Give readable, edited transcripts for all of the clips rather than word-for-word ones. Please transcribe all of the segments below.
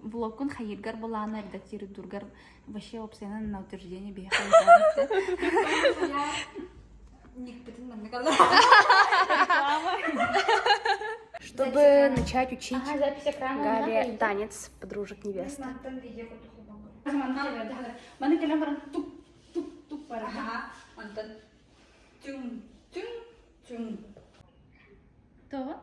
Влогкун хайыыргар былаана редактируйдургар вообще опцияны на утверждение биһиэхэ Никпитин маннык Чтобы начать учить Гале танец подружек невесты. Маны кэлэн баран тук тук тук бара. Онтон түҥ түҥ түҥ. Тоҕо?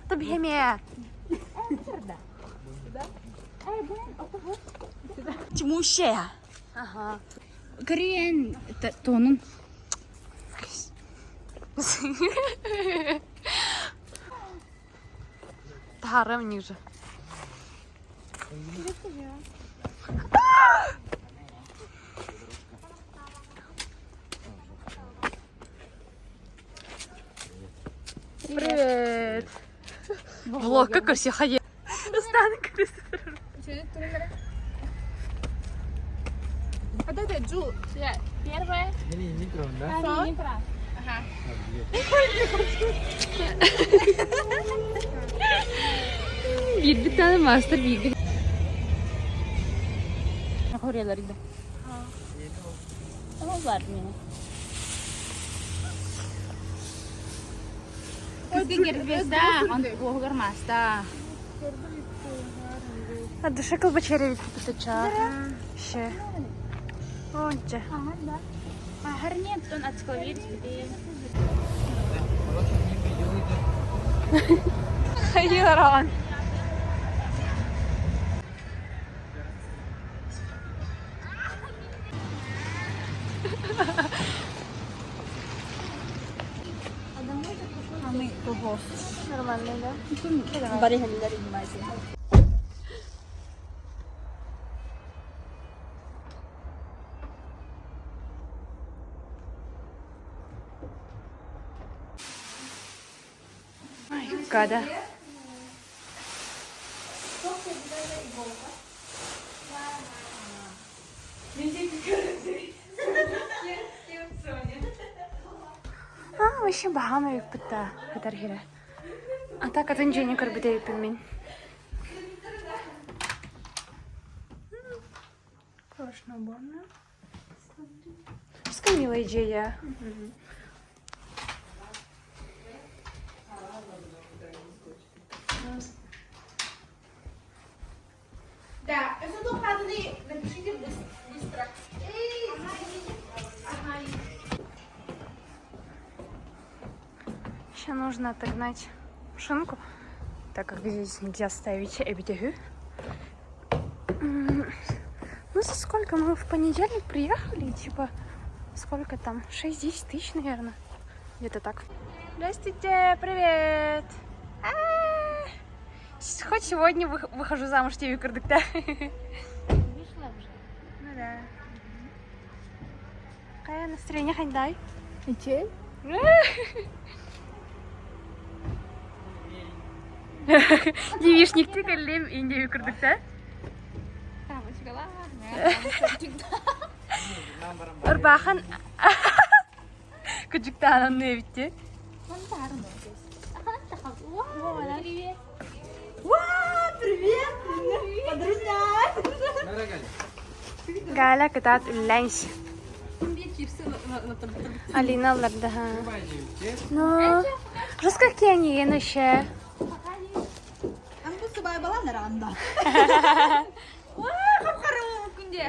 Тобхеме. Тимущая. Ага. Кореен тонун. Тарым ниже. Привет! Влог как все ходили. Первое. Да? Bir tane master bir. Хореларда. О, бар мені. Күзге он оғыр маста. А душа колбачари пытача. Ще. Онче. Ага, да. А гарнет, он отскловит. Хайран. Нормально, да? Ай, гада. А, вообще бахама битта хатар хире. А так атын жени көрбүтэ эбиппин мин. Классно уборная. Что милая идея. Да, это докладный, напишите быстро. Еще нужно отогнать машинку, так как здесь нельзя ставить эбидегю. Ну, за сколько мы в понедельник приехали, типа, сколько там? 6-10 тысяч, наверное. Где-то так. Здравствуйте, привет! А, Хоть сегодня выхожу замуж тебе курдукта. Вышла уже. Ну да. Какое настроение, Ханьдай? Ничего. Девишник ты кэллим инде курдукта. Ырбахан күдүктаанан небитти. Привет. Привет, подружня. Галя кытаат үллэнс. Алина аллардаха. Ну, жестко киэниген еще. Амбу сыбай бала наранда. Күнде.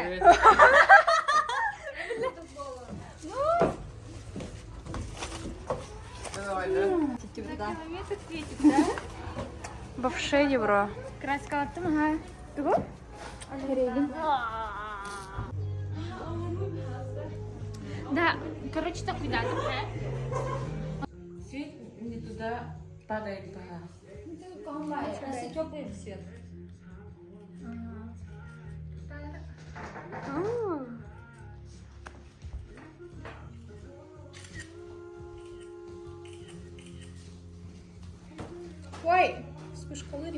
Километр светит, да? Вообще евро. Краска аттым, ага. Тугу? Да, короче, так куда Свет не туда падает, пора. Теплый свет. Ой, вспышкалы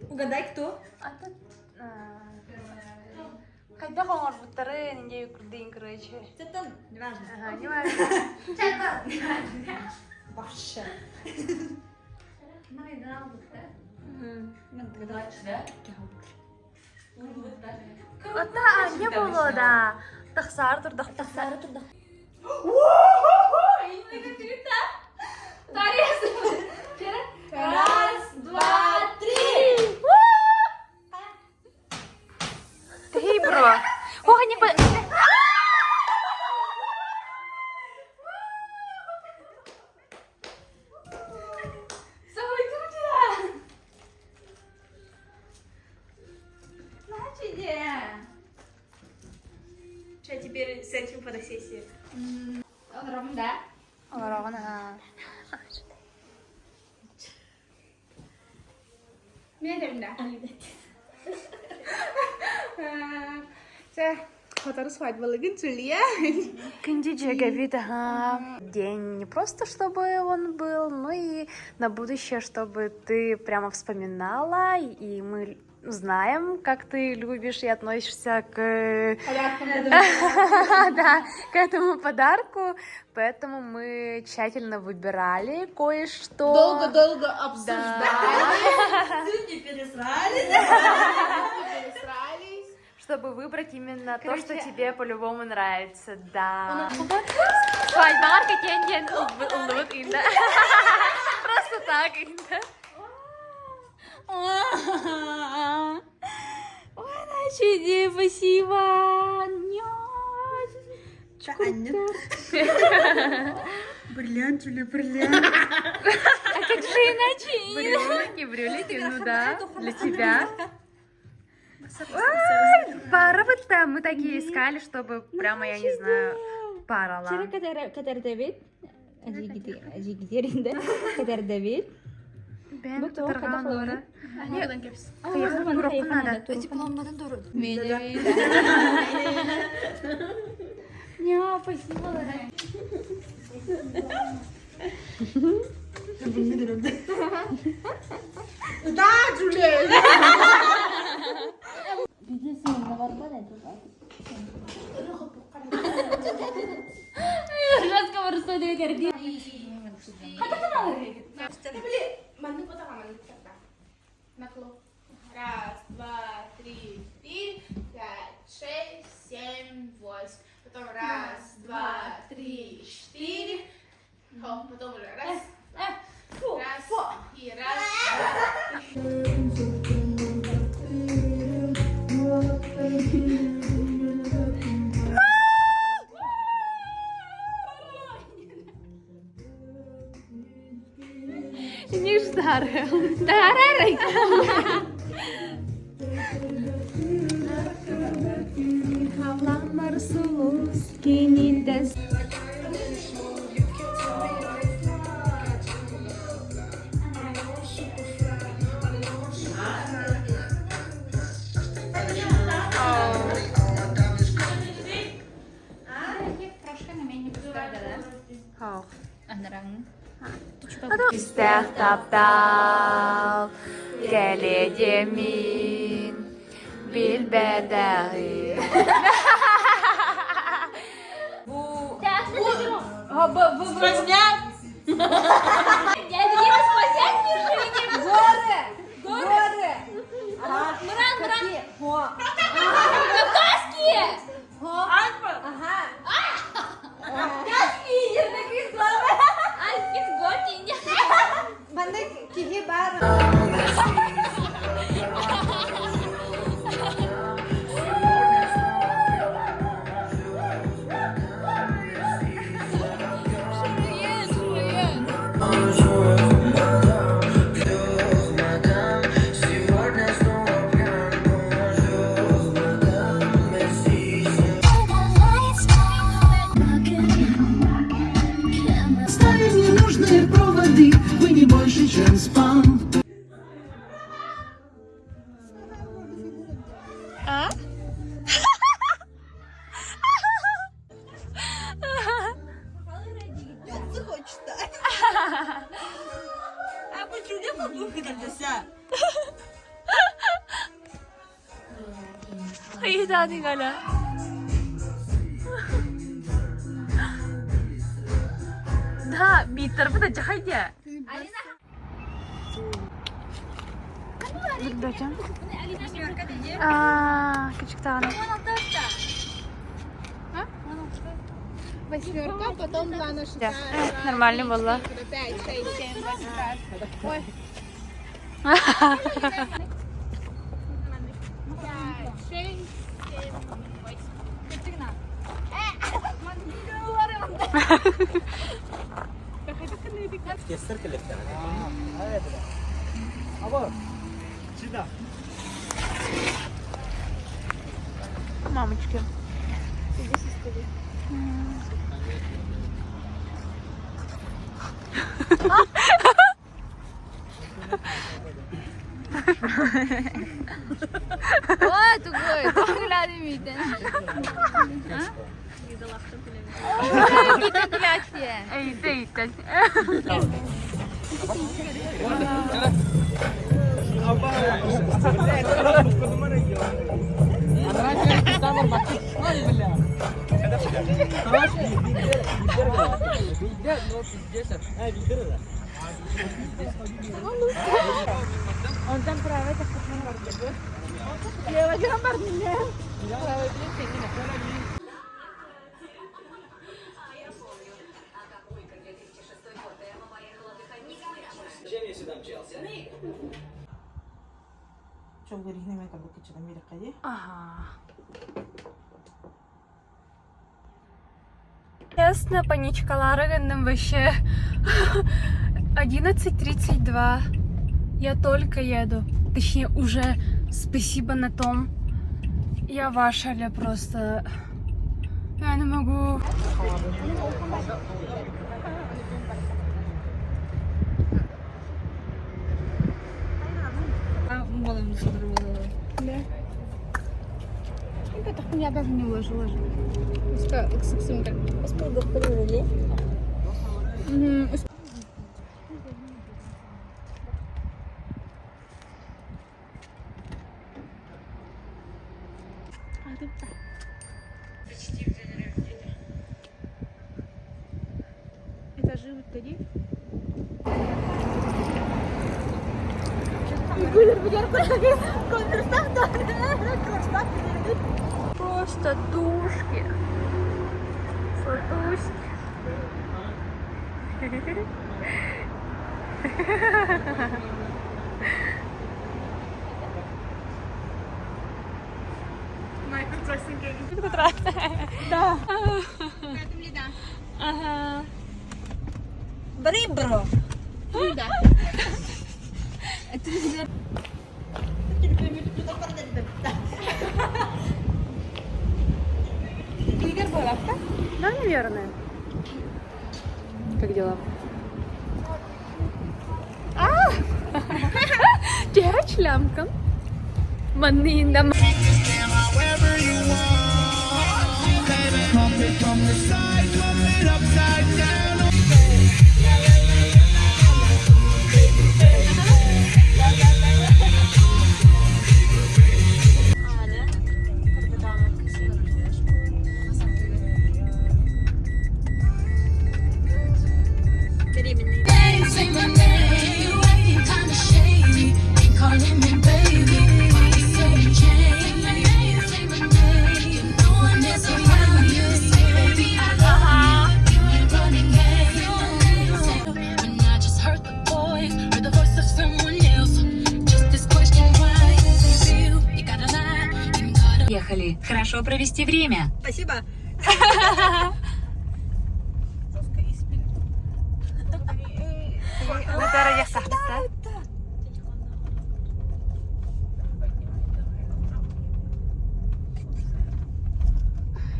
Угадай, кто? Хайдах оҥорбуттарын, индия курдук, короче. Чаттан, неважно. Ага, не важно. Вообще. Ота не было, да. Тахсаар турдах. Тахсаары турдах. Раз, два, три! Ты бро. Ох, не по... Что, теперь с этим фотосессия? Олоробун да? Олороҕун, аха. Чэ, сотору свадьбалыгын Джулия. Күндү дьүөгэбит, ага. День не просто, чтобы он был, но и на будущее, чтобы ты прямо вспоминала, и мы знаем, как ты любишь и относишься к да, к этому подарку, поэтому мы тщательно выбирали кое-что. Долго-долго обсуждали. Да. Не пересрались. Пересрались. Чтобы выбрать именно то, что тебе по-любому нравится, да. Свадьба кэтиэн ыллыбыт инда. Просто так инда. Ой, Начиди, спасибо. Бриллиант, Джулия, бриллиант. А как же иначе? Брюлики, брюлики, ну да, для тебя. Ой, Пара вот там мы такие искали, чтобы прямо, я не знаю, парала. Катар Давид. Ажигидеринде. Катар Давид. Бен Бу тоҕо кытарҕан хайдах олорор. Не, спасибо, Лора. Да, Джулия. Маннык потом, маннык тогда. Наклон. Раз, два, три, четыре, пять, шесть, семь, восемь. Потом раз, два, три, четыре. Хоп, потом уже раз, раз и раз, два, три. Ниждарел. Дарарай. Истэх таптал кэлиэ мин билбэтэҕим. Сквозняк! Горы! Горы! Муран, Муран! Кавказские! Альпа! Альпин Готин! Маннык киһи баар. Ыйытаатыҥ аля. Да, бииттэрбит адьахай диэ. Билбэтим. Аа, кычыктаҕына. Восьмерка, потом два на шестая. Нормально было. Пять, шесть, семь, восемь, раз. Ой. Пять, шесть, семь, восемь. Мамочки. Ой, тугой, тугой Ага. Честно, паничкалаары гынным вообще. 11.32. Я только еду. Точнее, уже спасибо на том. Я ваша просто. Я не могу. Я даже не уложила. Просто душки. Сладуськи. Да. Ага. Брибро. Да, наверное. Как дела? А! Лямка. Манында. Say my name. You acting kinda shady. Ain't calling me baby. Why you so changed? Say my name. You know I mess around you. Say, baby, I love you. You ain't running game. When I just heard the voice, heard the voice of someone else. Just this question, why you feel you gotta lie, you gotta. Ехали. Хорошо провести время. Спасибо.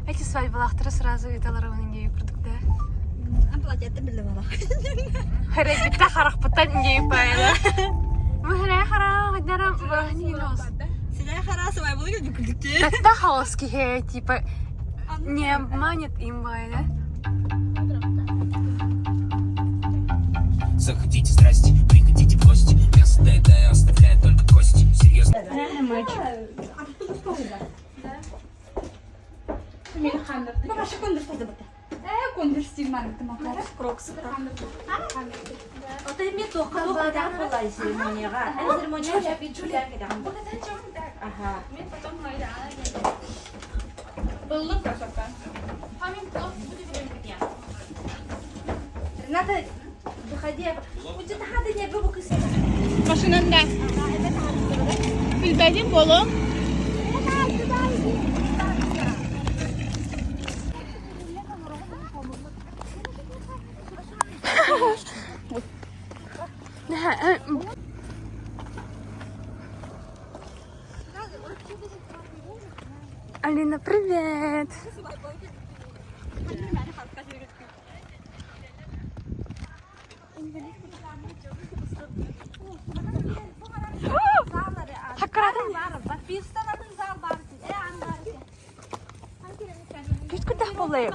Эти свадьбалахтары сразу италарыбын индейи курдук да. Харайбитта харахпыттан индейи пайла. Мыхрай харах дарам барахнилос. Татта хаос кихе типа не обманет им байда. Заходите, здрасте, приходите в гости. Мясо доедаю, оставляю только кости. Серьезно. Машинанда. Билбэтим болом. Алина, привет! Күт-күтэх буолайым.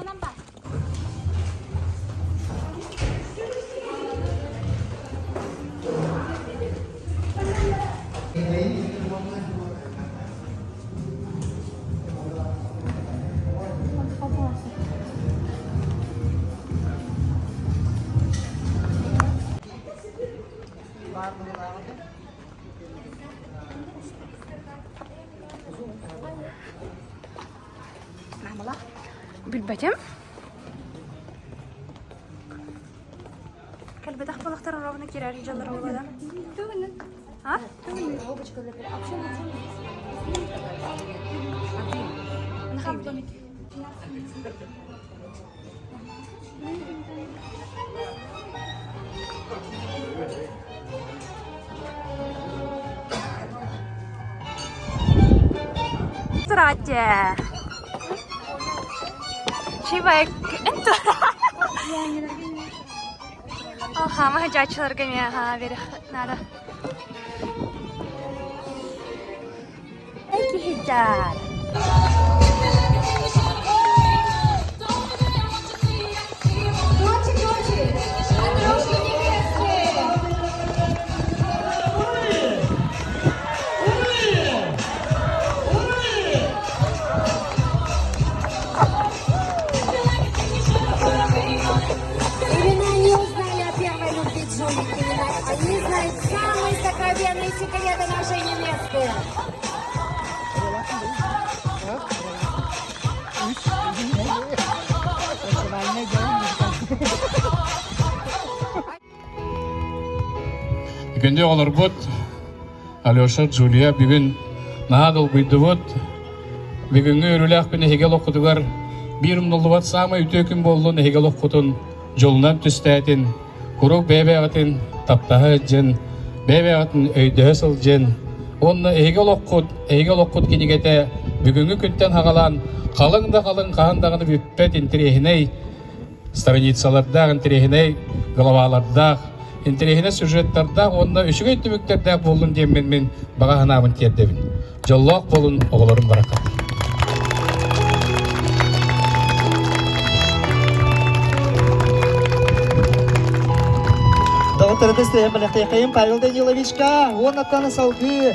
Билбэтим. Кэлбэтэх балыктар ровно кирэр дьаллар буолла. А? Здравствуйте. Чивайк. Ага, маһадьааччыларга эмиэ аһаа берих надо. Киһиджар. Именно они узнали о первой любви Джулии. Именно они знают самые сокровенные секреты нашей невесты. Күндү оҕолорбут Алеша, Джулия бүгүн наһаа долгуйдубут. Бүгүҥҥү үөрүүлээх күн эһиги олоххутугар биир умнуллубат саамай үтүө күн буоллун эһиги олоххутун дьолунан түстээтин, куруук бэйэ-бэйэҕитин таптаһа сылдьын, бэйэ-бэйэҕитин өйдөһө сылдьын. Уонна эһиги олоххут, эһиги олоххут кинигэтэ бүгүҥҥү күнтэн хаҕалаан халыҥ да халыҥ хаһан даҕаны бүппэт интэриэһинэй страницалардаах, интэриэһинэй главалардаах, интэриэһинэй сюжеттардаах уонна үчүгэй түмүктэрдээх буоллун диэммин мин баҕа санаабын тиэрдэбин. Дьоллоох буолун, оҕолорум баракат. Доҕотторбут Сэһэн Павел Даниловичка уоннаттан салгыы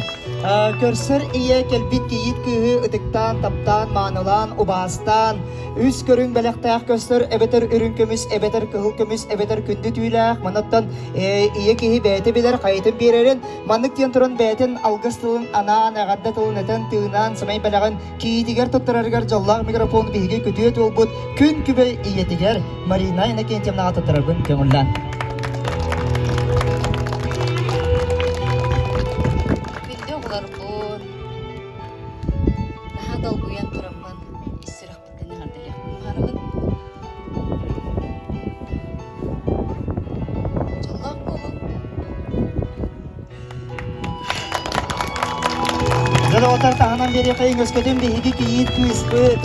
көрсөр ийэ кэлбит кийиит кыыһы ытыктаан, таптаан, маанылаан, убаастаан, Үс көрүҥ бэлэхтээх көстөр эбэтэр үрүҥ көмүс, эбэтэр кыһыл көмүс, эбэтэр күндү түүлээх. Манаттан ийэ киһи бэйэтэ билэр хайытын биэрэрин, маннык диэн туран бэйэтин алгыс тылын анаан, эҕэрдэ тылын этэн, тыынаан, сэмэй бэлэҕин кийиитигэр туттарарыгар дьоллоох микрофон биһиги күтүө туолбут күн күбэй ийэтигэр Марина Иннокентьевнаҕа туттарарбын көҥүллээн. Күндү оҕолорбун, наһаа долгуйан тураммын ис сүрэхпиттэн эҕэрдэлиэхпин баҕарабын. Дьоллоох буолуҥ! Дьолоҕотор таһынан биэриэхэйин өскөтүн биһиги кийиит кыыспыт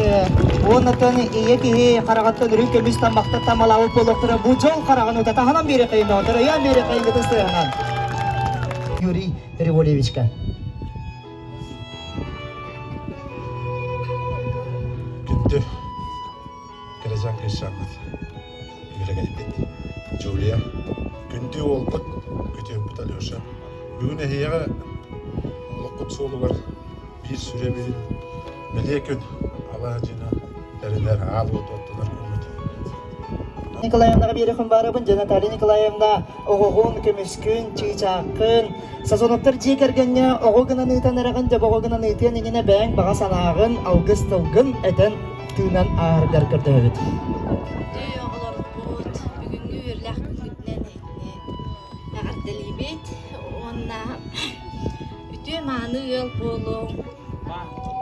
уоннаттан ийэ киһи хараҕыттан үрүҥ көмүс таммахтан тамалаабыт буолуохтара бу дьол хараҕын ута таһынан биэриэхэйин доҕоттор ыйаан биэриэхэйин ытыс тыаһынан Юрий Револьевичка Күндү кэрэчээн кыысчааммыт, үөрэгэйбит Джулия, күндү уолбут, күтүөппүт Алеша, бүгүн эһиэхэ олоххут суолугар биир сүрэ биир бэлиэ күн Алаадьына. тэринэр аал уот оттонор күммүт. Николаевнаҕа биэриэхпин баарабын. Дьэ, Наталья Николаевна оҕоҕун, көмүскүн, чыычааххын, Сазоновтар дьиэ кэргэҥҥэ оҕо гынан ыытан эрэҕин, дьэ оҕо гынан ыытыан иннинэ бэйэҥ баҕа санааҕын, алгыс тылгын этэн тыынан ааһаргар көрдөһөбүт. Үтүө оҕолорбут бүгүҥҥү үөрүүлээх күҥҥүтүнэн эһигини эҕэрдэлиибит уонна үтүө мааны ыал буолуҥ,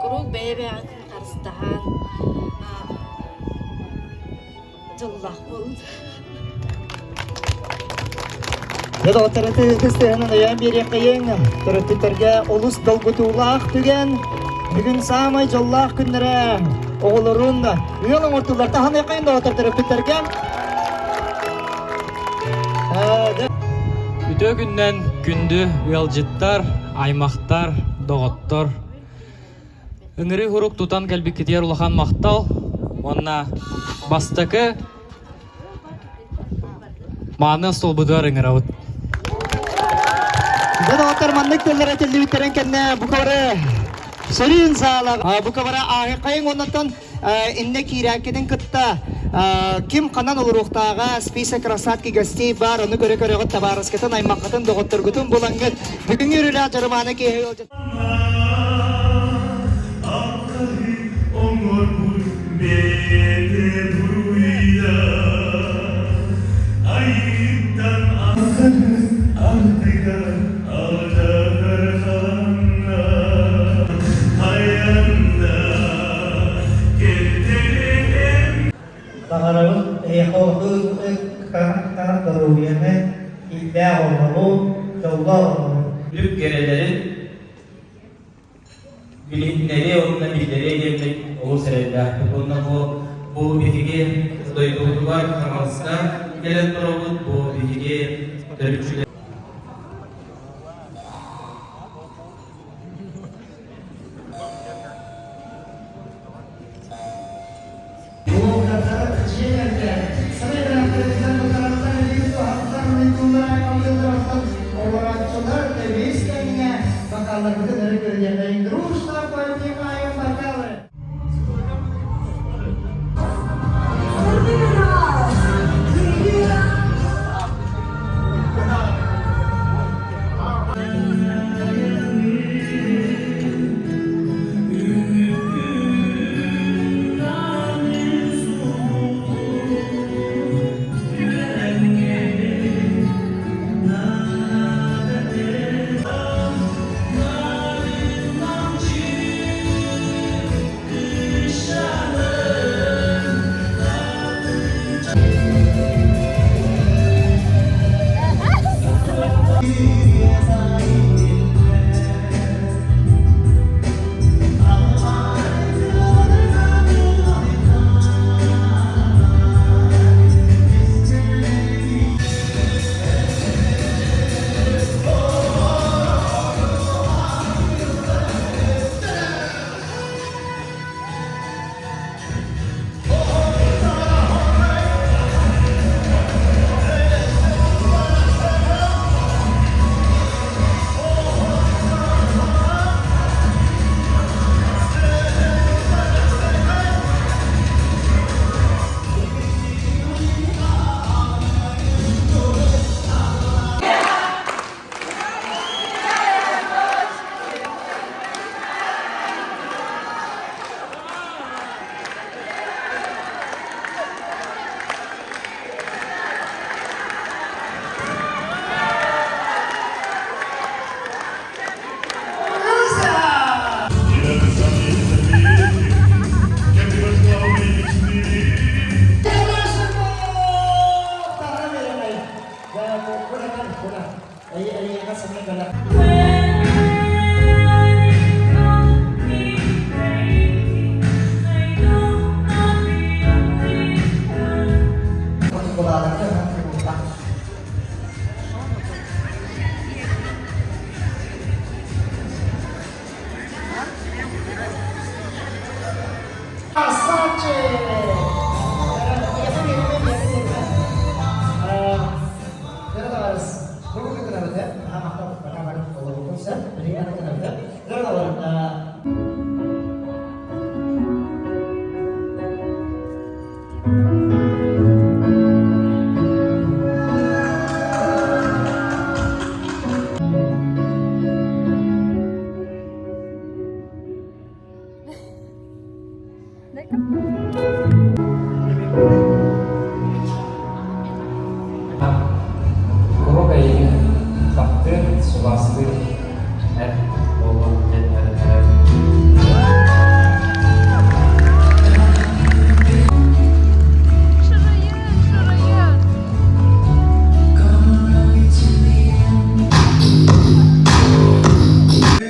куруук бэйэ-бэйэҕитин харыстаһан дьоллоох буолун. Дьэ доҕоттор ытыс тыаһынан өйөөн биэриэххэйиҥ. Төрөппүттэргэ олус долгутуулаах түгэн. Бүгүн саамай дьоллоох күннэрэ оҕолорун ыал оҥортулар. Таһыныаххайын доҕоттор төрөппүттэргэ. Үтүө күннэн күндү ыалдьыттар, аймахтар, доҕоттор. Ыҥырыы куруук тутан кэлбиккитигэр улахан махтал уонна бастакы мааны остуолбутугар ыҥырабыт. Дьэ доҕоттор маннык тыллар этиллибиттэрин кэннэ бука бары сөрүүн саала бука бары ааһыаххайыҥ уоннаттан иннэ киирээккитин кытта ким ханан олоруохтааҕа список рассадки гостей баар ону көрө көрөҕүт табаарыскытын аймаххытын доҕотторгутун булаҥҥыт бүгүҥҥү үрүлээх дьарымааны киэһэ ыалдьыт Баҕарабын эйиэхэ ордук доруобуйаны, иллээх олоҕу, дьоллоох олоҕу. Үрдүк кэрэлэрин билиһиннэриэ уонна биллэриэ диэммит олус эрэллээхпит. Уонна бу бу биһиги дойдубутугар Хаҥаласка кэлэн турабыт, бу биһиги төрүччүлэр Бокалларбытын өрө көрүнүөххэйиҥ. Дружно поднимаем бокалы! Дай-ка. Куруук эйигин таптыыр, сылаастыыр эр буолуом диэн эрэнэбин.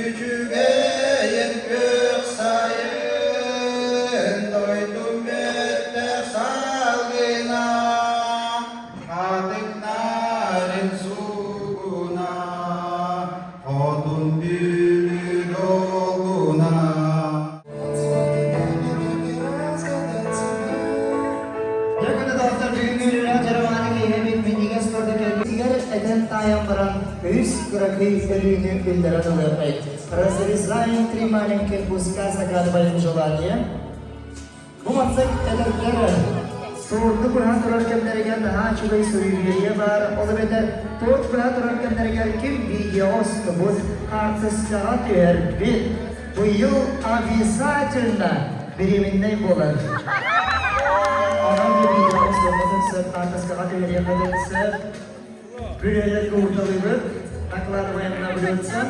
Үчүгэйин күөх сайын дойдум бүттэх салгына, хатыҥнарын суугуна, хотун Бүлүү долгуна. Этэн таайан баран үс кыракый өлүүнү биллэрэн ылыахпыт. Разрезаем три маленьких куска, загадываем желание. Бу маннык эдэрдэр суурду быһа турар кэмнэригэр наһаа үчүгэй суруйуу баар. Ол эбэтэр торт быһа турар кэмнэригэр ким видео устубут, хаартыскаҕа түһэрбит. Быйыл обязательно беременнэй буолар. Онон видео устуоххутун сөп, хаартыскаҕа түһэриэххитин сөп. Бүрүөлэргэ уурталыыбыт, накладываем на блюдце.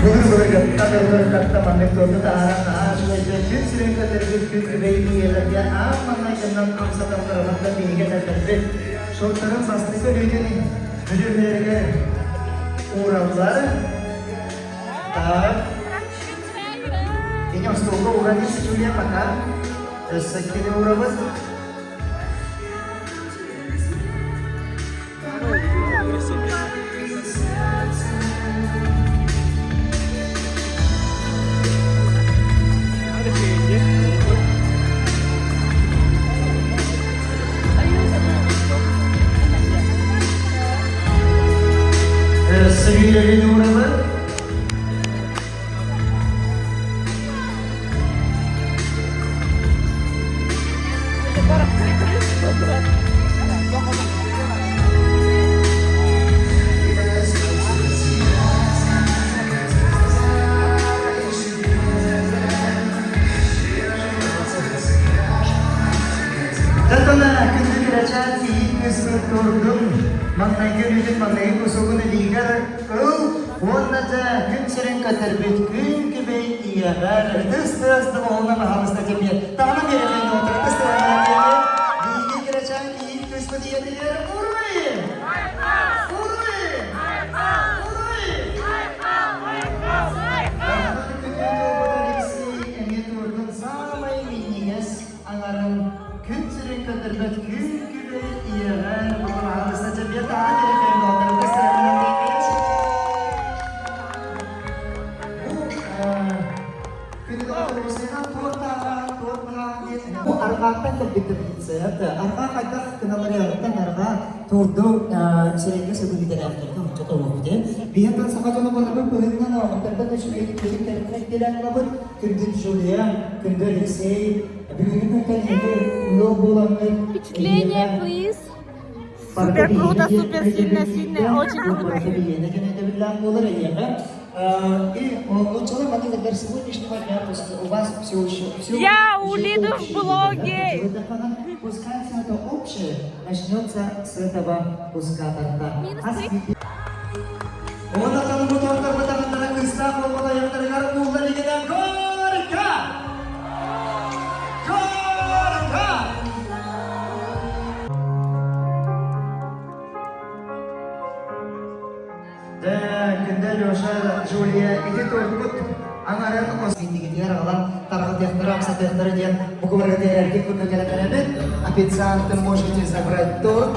Былыр-былыргыттан маннык туорду таһааран наһаа үчүгэйдик күн сирин көтөрбүт күн күбэй ийэлэргэ аан маҥнайгыннан амсаталларынан да биһиги этэллэрбит. Шортарын бастакы өлүүтүн бүлүүлэригэр уураллар. Так. Ини остуолга ууран ис Джулия пока. Өссө кини уурабыт. Өссө биир уурабыт. Татана күндү кырачаан киһи кыыспыт турдун, маҥнайгы өлүүтүн маҥнайгы кусугун илиигэр ыл уонна да күн сирин көтөрбүт күн күбэй ийэҕэр ытыс тыас доҕуһуолунан аһаҕаста кэмиэ таһынан биэрэххин доҕоттор ытыс тыаһынан биэрэххин биһиги кырачаан киһи кыыспыт ийэтигэр уруй! Уруй! Уруй! Күтүөт уолбут Алексей эмиэ туордун саамай минньигэс аҥарын күн сирин көтөрбөт күн күбэй ийэҕэр баҕалаһалыста дьэбиэ таһа биэрэххин доҕоттор ытыс тыаһынан Арҕааттан кэлбит традиция. Арҕаа хайдах гыналарыттан арҕаа турду сирэйгэ сөбүлүтэлээхтэргэ оччото уопут. Биһиэн саха дьоно буоларбыт быһыытынан оҕоттордон үчүгэйдик бүтүн кэлбит кэлэн ылабыт. Күндү Джулия, күндү Алексей, бүгүҥҥү күнтэн эһиги ыал буоламмыт. Впечатление, please. Супер круто, супер сильно, сильно, очень круто. И лучше маннык сегодняшнего дня, то есть у вас все еще все Я у Лиды в блоге. Пускай все это общее начнется с этого куска торта. Онотон бу тортар кыстаах буолбатайахтарыгар ууллар игинэн горько! Горько! Дэ, күндэ Леша, Джулия, ити торпут аҥарын иннигитигэр аҕалан тарҕатыахтара, амсатыахтара диэн бука барыга эргин курдук кэлэн Официанты можете забрать торт.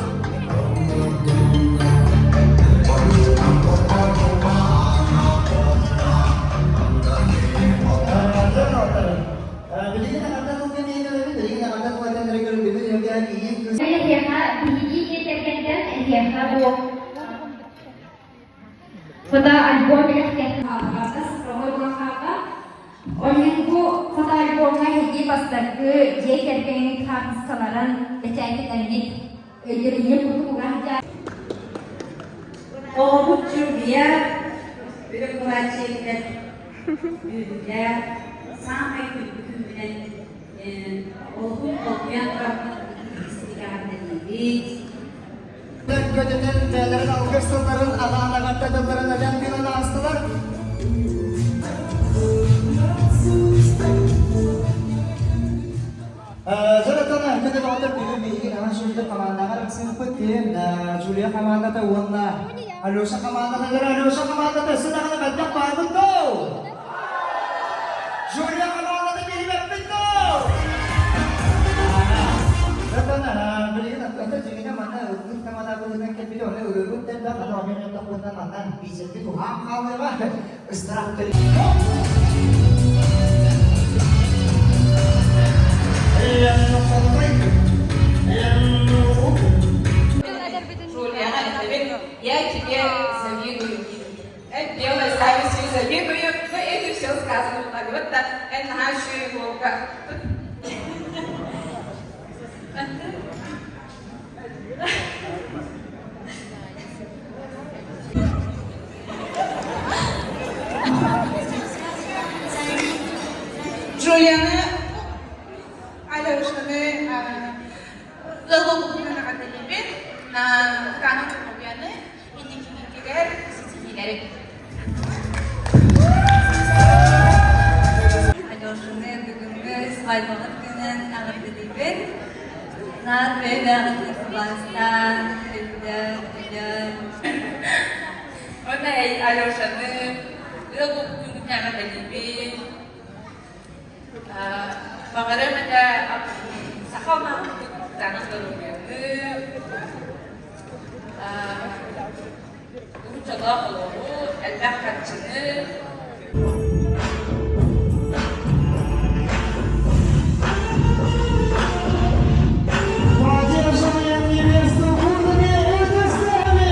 Эһиэхэ биһиги дьиэ кэргэнтэн эһиэхэ бу фотоальбом бэлэхтиэхтэ цифровой булахаата. Ол иһин бу фотоальбомҥа эһиги бастакы дьиэ кэргэҥҥит хаартыскаларын бэчээттэтэммит өйдөрүнньүк курдук уган Оҕобут Джулия Үрүҥ үөрүүлээх, саамай күндү күммүнэн олуһун долгуйан турарбын истиҥ Көтүтэн бэйэлэрин алгыс тылларын анаан эҕэрдэ тылларын этэн тыынан аастылар. Дьонотон күнү доҕоттор бүгүн биһиги наһаа үчүгэй командаҕа арахсыахпыт диэн Джулия командата уонна Алеша командата Алеша командата өссө даҕаны мэлдьэх баарбыт доо! Джулия командата биһибэппит доо! Дьонотон билигин аттата дьиҥинэ манна ылбыт команда быһыынан кэлбит оны ырыабыт да элбэх аны оһон оттохпутунан манна биисэрбит уһаан хаалыаҕа ыстараап Я тебе завидую. Это белая завистью завидую, но это все сказано много. Вот так, это нашу иголка. Джулияны Алешаны ыал эҕэрдэлиибин, Таана Чохобуйаны инникигитигэр ситиһиилэри. Алешаны бүгүҥҥү свадьбаҕыт күнүн эҕэрдэлиибин. Наар бэйэ-бэйэҕитин сыбаастаан, өйдөөн, өйөөн. Уонна Алешаны ыал буолбут күҥҥүтүн эҕэрдэлиибин. Баҕарыам этэ саха омугун кытаанах доруобуйаны, уһун дьоллоох олоҕу, элбэх харчыны. Поддерживаем невесту бурными аплодисментами!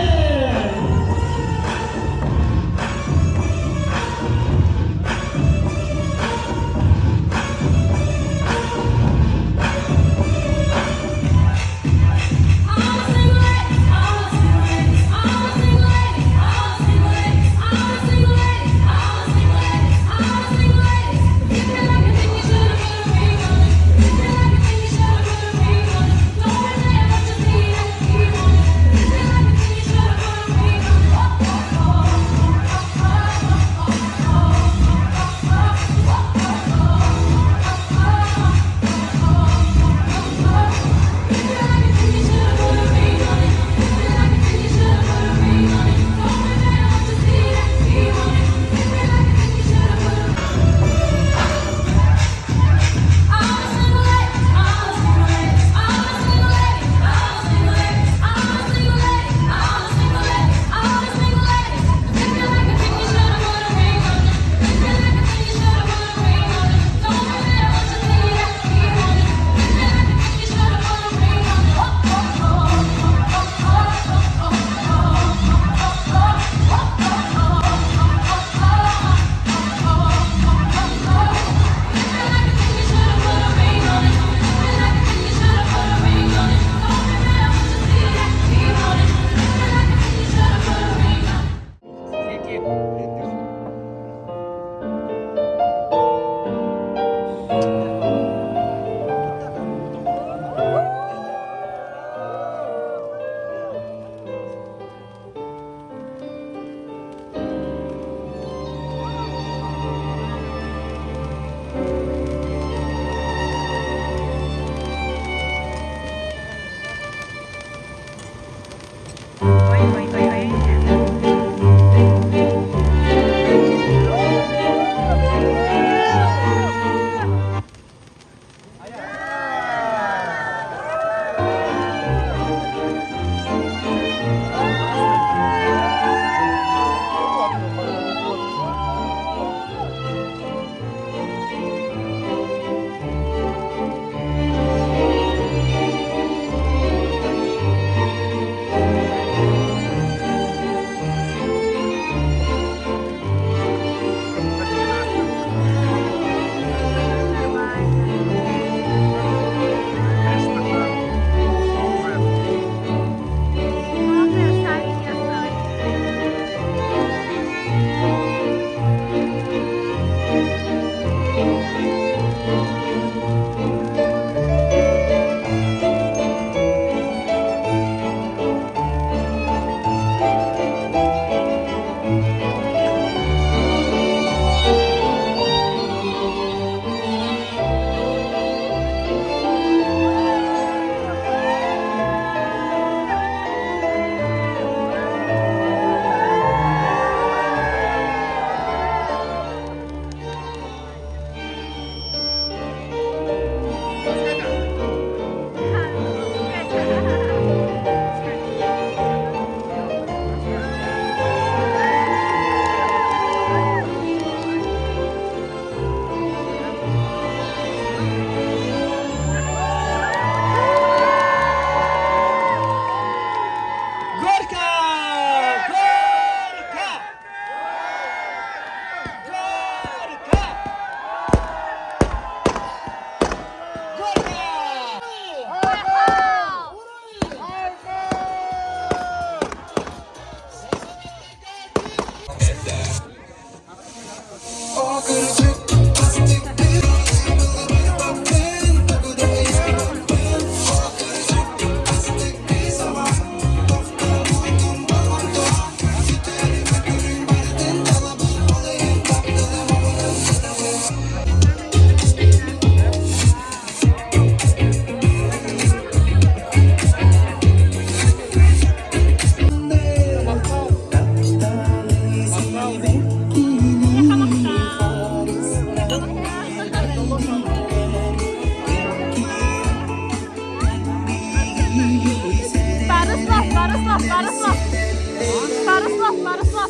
Пару слов, пару слов.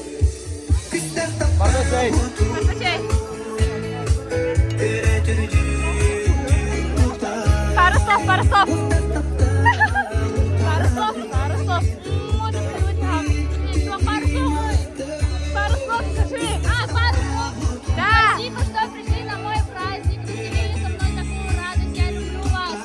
Барбачай. Барбачай. Пару слов, пару слов. Пару слов, пару слов. Пару слов. Пару слов скажи. А, пару слов. Да. Спасибо, что пришли на мой праздник. Разделили со мной такую радость. Я люблю вас.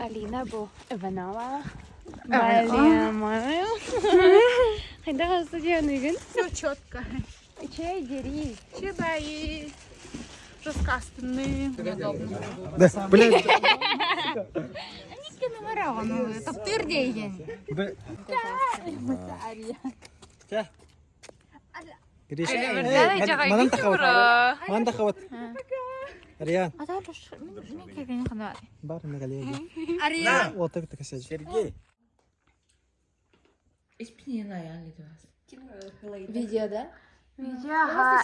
Алина бу Иванова. Балия Хайдах студияныгын? Все четко. Чай дери. Чебаи. Жесткастные. Да, блядь. Никки номера он. Таптыр дейген. Манан тахабат. Манан тахабат. Ариан. Бар Ариан. Вот так так Сергей. Видео, да? Видео, ага.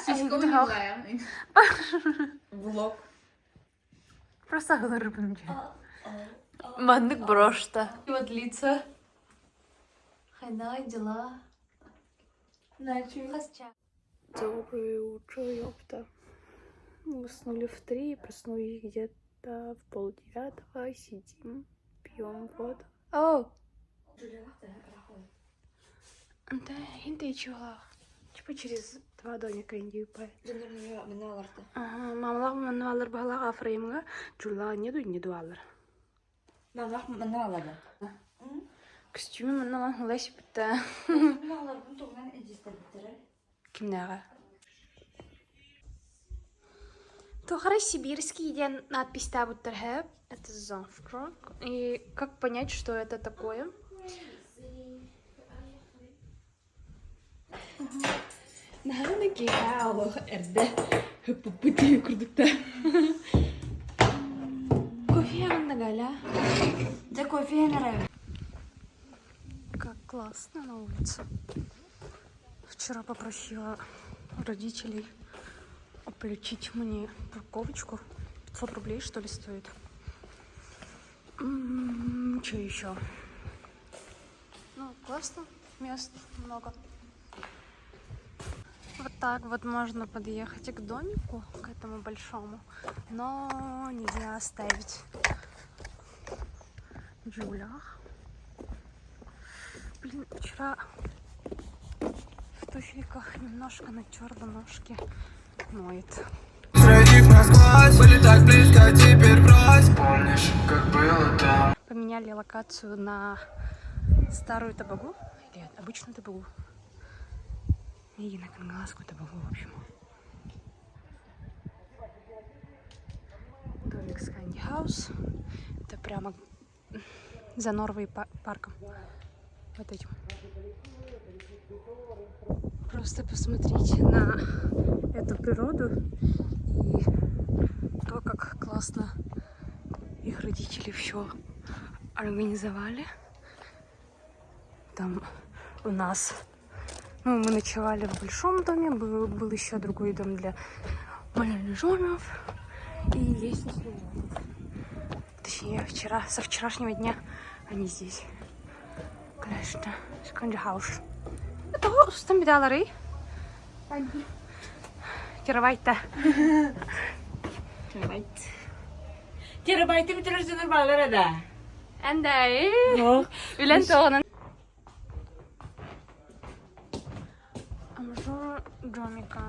Влог. Просто гылырбын Маннык брошта. Вот лица. Хайна дела. Доброе утро, ёпта. Мы уснули в 3, проснулись где-то в 8:30. Сидим, пьем воду. О! Да, инте чего? Типа через два домика индию пай. Ага, мамалах манналар балах афреймга, чула не ду не дуалар. Костюмы манналар хулась битта. Кимнәҕэ? Тухара сибирский диэн надписьтаабыттар һээп. Это завтрак. И как понять, что это такое? Наһаа киэһэ олох эрдэ хыппыппыт дии курдукта. Кофе Галя. Да кофе нравится. Как классно на улице. Вчера попросила родителей оплатить мне парковочку. 500 рублей, что ли, стоит. Что еще? Ну, классно, мест много. Вот так вот можно подъехать к домику, к этому большому, но нельзя оставить в Жигулях. Блин, вчера в туфельках немножко натерла ножки. Ноет. Средив насквозь, были так близко, теперь врозь. Помнишь, как было там? Поменяли локацию на старую табагу или обычную табагу. И на кангаласскую табагу, в общем. Домик Сканди Хаус. Это прямо за Норвой парком. Вот этим. Просто посмотрите на эту природу и то, как классно их родители все организовали. Там у нас, ну, мы ночевали в большом доме, был, был еще другой дом для молодоженов. И есть Точнее, вчера, со вчерашнего дня они здесь. Конечно, Сканди Хаус. Того устан бедалары. Терабайта. Терабайт. Терабайты бүтүрүзүнөр балалар да. Әндай. Үлән тоғынан. Обзор домика.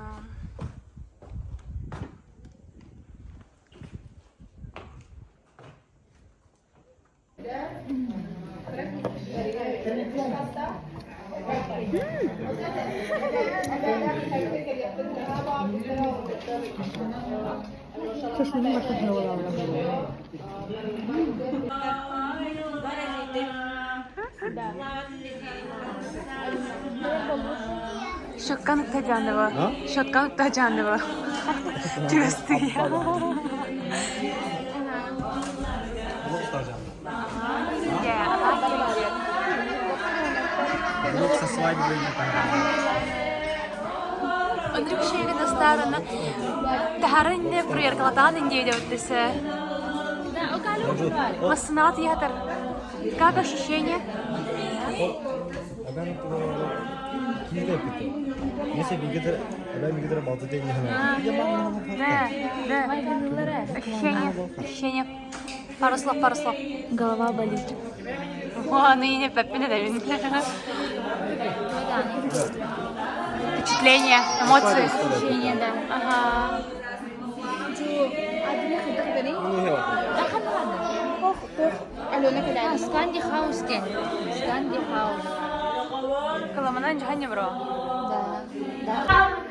Щетканы Таджанова. Щетканы Таджанова. Чувствую. Блок со свадьбой Андрюк шегина старана. Тахарын не проверкалатан индия деп Массынаат ятар. Как ощущение? Да, да. Ощущение, ощущение. Пару слов, пару слов. Голова болит. О, ну и не папина да Впечатление, эмоции. Ощущение, да. Ага. А, Сканди Хаус кен. Сканди Хаус. Каламанан жаханне бро. Да. Да.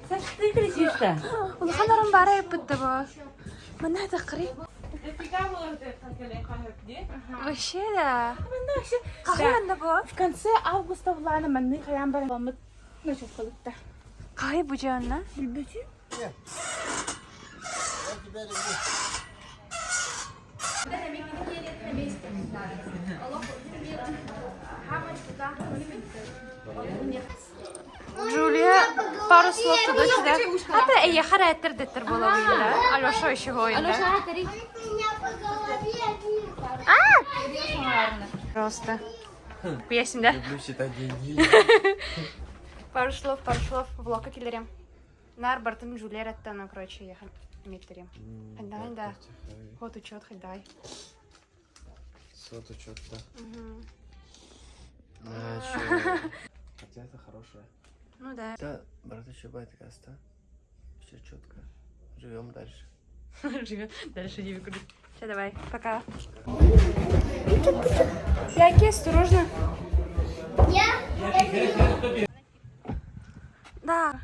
Саш, ты кричишь-то? Улахан орон бара еппитте бу. Мана тақри. Вообще да. Кахай бу? В конце августа влана манны хаян бар бамыт начал халыкта. Кахай бу жана? Билбүтү. Джулия пару слов туда-сюда. А ты эй, характер деттер была да? Алеша еще говорит, да? Просто. Куясин, да? Люблю считать деньги. Пару слов, пару слов. Влогка килерем. Нар бартын Джулия раттана, короче, ехал. Миттерем. Хайдай, да. Вот учет, хайдай. Сот учет, да. Хотя это хорошее. Ну да. Да, брат, еще бывает да? Все четко. Живем дальше. Живем. Дальше не выкрути. Все, давай, пока. Яки, осторожно. Я Да.